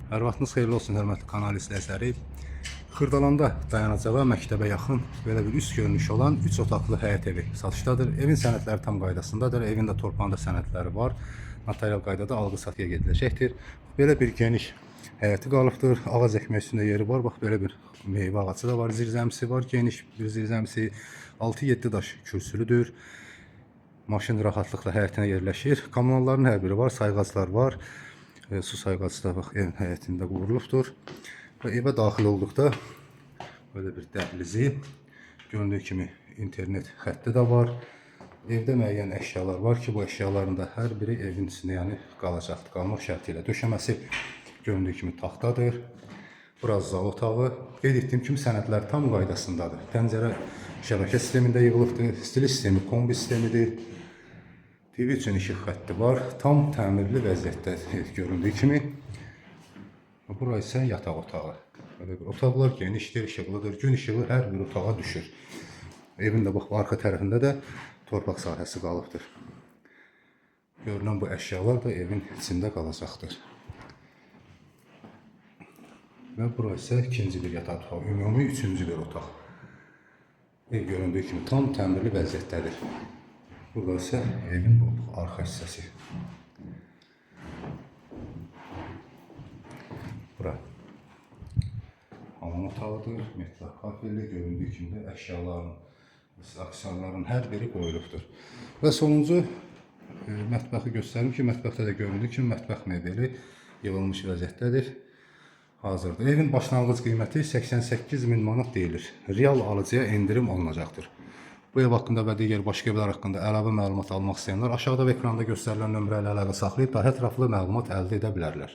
Hər vaxtınız xeyirli olsun, hörmətli kanal izləyiciləri. Xırdalanda dayanacağa, məktəbə yaxın belə bir üst görünüşü olan 3 otaqlı həyət evi satışdadır. Evin sənədləri tam qaydasındadır. Evin də torpağında sənədləri var. Notarial qaydada alqı-satqıya gediləcəkdir. Belə bir geniş həyəti qalıbdır. Ağac əkmək üçün də yeri var. Bax belə bir meyvə ağacı da var, zirzəmisi var, geniş bir zirzəmisi. 6-7 daş kürsülüdür. Maşın rahatlıqla həyətinə yerləşir. Kommunalların hər biri var, sayğaclar var. Su sayğacı da bax evin həyətində qurulubdur. Və evə daxil olduqda belə bir dəhlizi, göründüyü kimi internet xətti də var. Evdə müəyyən əşyalar var ki, bu əşyaların da hər biri evin içində, yəni qalacaqdır, qalmaq şərti ilə. Döşəməsi göründüyü kimi taxtadır. Bura zal otağı. Qeyd etdiyim kimi sənədlər tam qaydasındadır. Pəncərə şəbəkə sistemində yığılıbdır. Stil sistemi kombi sistemidir. TV üçün işıq xətti var. Tam təmirli vəziyyətdə göründüyü kimi. Bura isə yataq otağı. Belə bir otaqlar genişdir, işıqlıdır. Gün işığı hər bir otağa düşür. Evin də bax arxa tərəfində də torpaq sahəsi qalıbdır. Görünən bu əşyalar da evin içində qalacaqdır. Və bura isə ikinci bir yataq otağı, ümumi üçüncü bir otaq. Ev göründüyü kimi tam təmirli vəziyyətdədir. Burada isə evin bu arxa hissəsi. Bura hamam otağıdır, metal kafelli, göründüyü kimi də əşyaların, aksesuarların hər biri qoyulubdur. Və sonuncu mətbəxi göstərim ki, mətbəxdə də göründüyü kimi mətbəx mebeli yığılmış vəziyyətdədir. Hazırdır. Evin başlanğıc qiyməti 88 min manat deyilir. Real alıcıya endirim olunacaqdır. Bu ev haqqında və digər başqa evlər haqqında əlavə məlumat almaq istəyənlər aşağıda və ekranda göstərilən nömrə ilə əlaqə saxlayıb daha ətraflı məlumat əldə edə bilərlər.